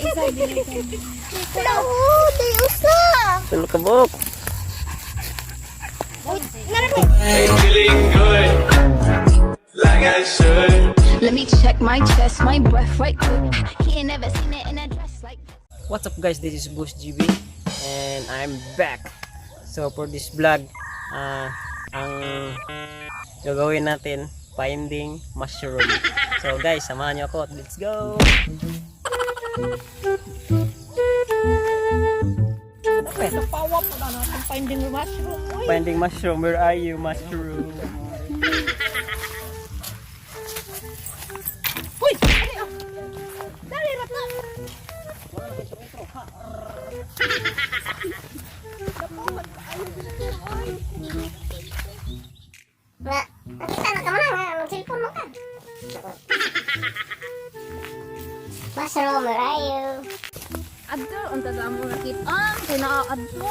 Wala, oh, day usa. Tulo ka buok. Ain't feeling good, like I should. Let me check my chest, my breath right quick. He ain't never seen it in a dress like this. What's up guys, this is Boost GB and I'm back. So for this vlog, ang gagawin natin, finding mushroom. So guys, samahan niyo ako. Let's go! Pawa pa na natin finding mushroom. Uy, Finding mushroom, where are you, mushroom? Uy! Ano yun? Dali, rata! Na, nakita na ka man nga, mag-cellphone mo ka. Mushroom, where are you? Adto, unta sa mo nakita. Kay naa adto.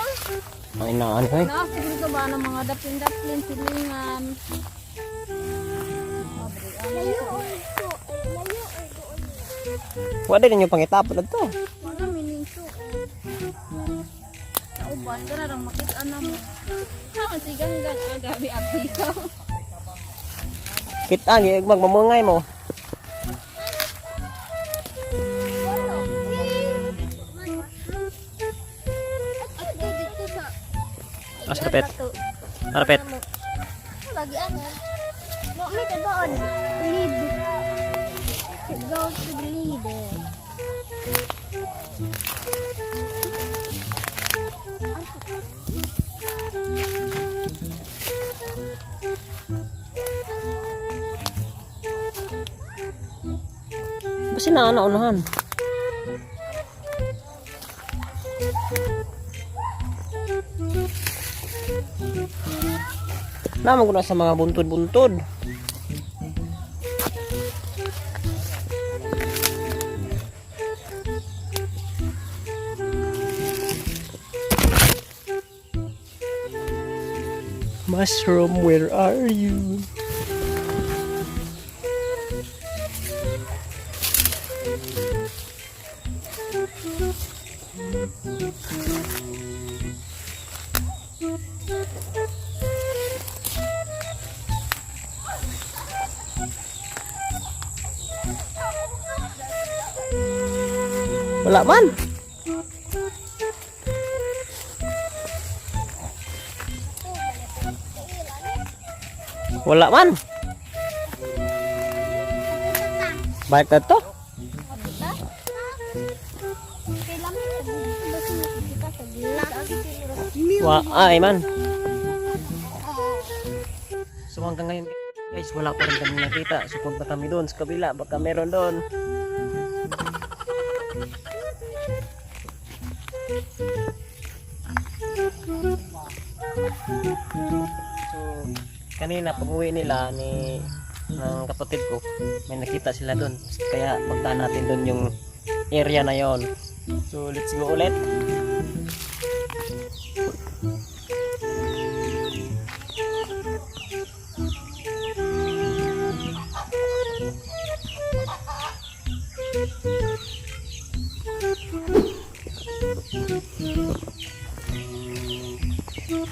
Ay na, ano eh? Naa siguro ka ba ng mga dapin-dapin silingan. Layo, oy, to. Layo, oy, doon. Wala din yung pangitapon na to. Wala mininso. Sa uban kana rang makita na mo. Ha, si Ganggang ah, gabi ikaw. Kita, giigmag, mamungay mo. Adto dito sa Ah, sa kapit. Harapit. Lagi ano? No, may doon. Lead. Go to the lead. Basta na, ano, unahan. Naman ko na sa mga buntod-buntod. Mushroom, where are you? Wala man. Wala man. Balik na to. Wa ay man. So hanggang ngayon guys, wala pa rin kami nakita. So punta kami doon sa kabila, baka meron doon. So kanina pag-uwi nila ni ng kapatid ko, may nakita sila doon. Kaya punta natin doon yung area na yon. So let's go ulit.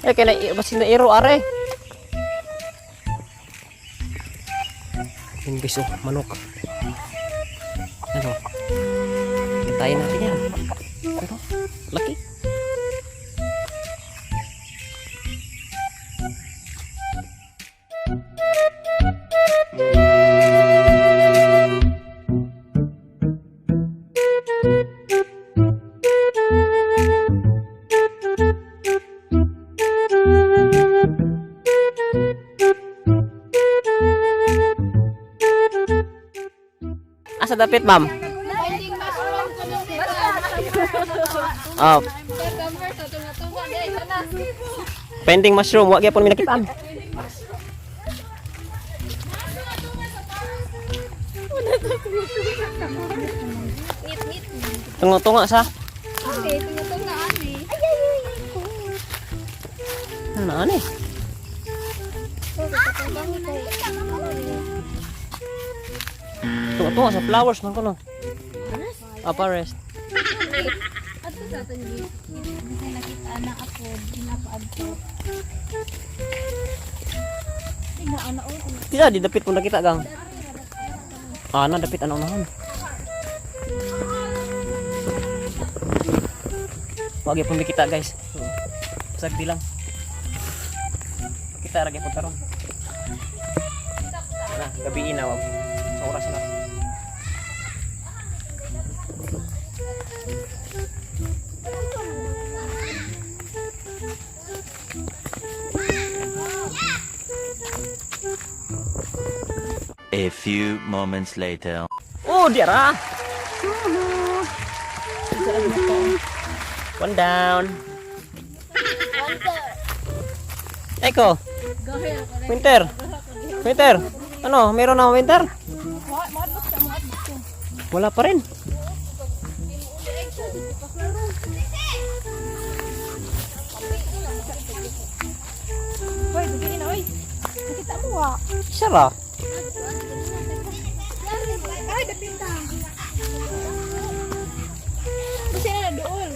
Eh, kaya na, basin na iro, are. Yun guys, oh, manok. Ano? Kintayin natin yan. Pero, laki. Asa dapit, ma'am? Finding mushroom kuno sila. Oh, Customer sa tunga-tunga dai sana. pending mushroom. Wa gyapon mi nakitaan. Ngit-ngit. Tunga-tunga sa. Okay, tunga-tunga ani. Ano na ani? Tunga-tunga sa flowers man kuno. Ah, forest. Ato sa ato ni. Hindi nakita na ako, ginapaadto. Tingnan ana oh. Tila, di dapit mo nakita, Gang. Ah, na, dapit ano unahan. Wag gyapon kita, guys. Sagdi lang. Kita ra gyapon karon. Na, gabi na wag. Sa oras na. A few moments later. Oh, diara. One down. Eko. Winter. Winter. Ano, meron na winter? Wala pa rin. Hoy, bigyan na oy. Nakita mo ah. Isa ra. Ay, dapit ta. Kasi na dool.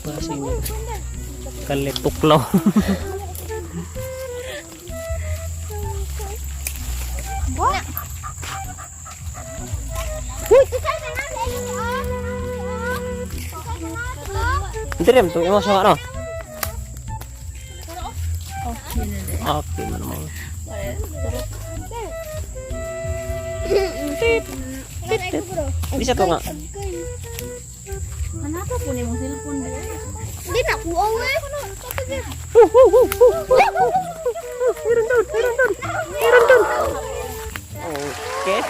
Kasi kalituklaw. Uy, tusay ka na, Ellie, ah. Tusay ka na, ito. Hindi rin, ito imo sa ano. Okay, man mo. Hindi siya to nga. Hanapa po ni mong cellphone ba? Hindi na kuha, eh. Meron doon, meron doon. Meron doon. Okay.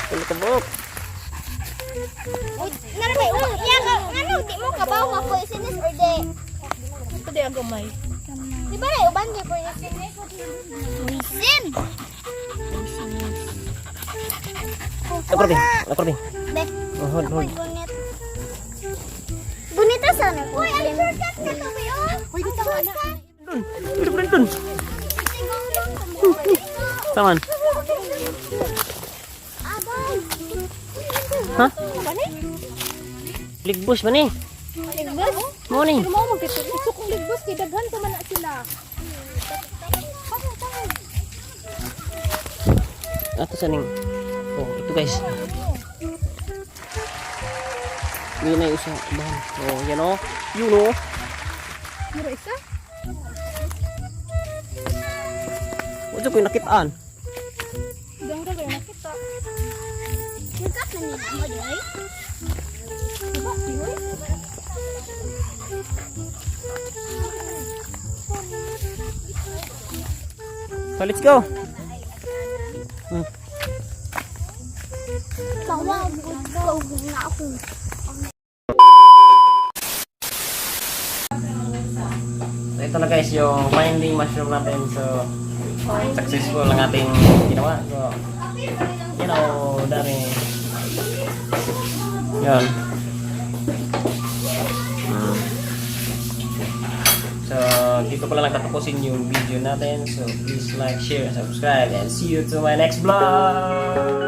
Tulo ka buhok. Uy, naramay, uy, iya ka, ano, di mo kabaw nga poisonous or di? Ito di ang gamay. Di ba na, uban di poisonous? Poison! Akordi, akordi. Be, Oh, hold, hold. gunit. Gunita sana. Uy, ang shortcut na to, be, oh. Uy, dito ka na. Dun, dun, dun, dun. Taman. Abay. Ha? Ligbos ba ni? Ligbos? Mo ni. Pero mo magkita. Gusto kong ligbos kay daghan pa man na sila. Ato sa ning. Oh, ito, guys. Hindi na yung isa. Bahan. Oh, yan oh. Yun oh. Mura isa? Wala ko yung nakitaan. Gangra kayo nakita. Shortcut na nila mo, di ay? Diba? Di oy. So, let's go. Bawang, go, na ako. So, ito na, guys, yung finding mushroom natin. So, successful ang ating ginawa. So, dami. Yan. So, dito ko lang tatapusin yung video natin. So, please like, share, and subscribe. And see you to my next vlog!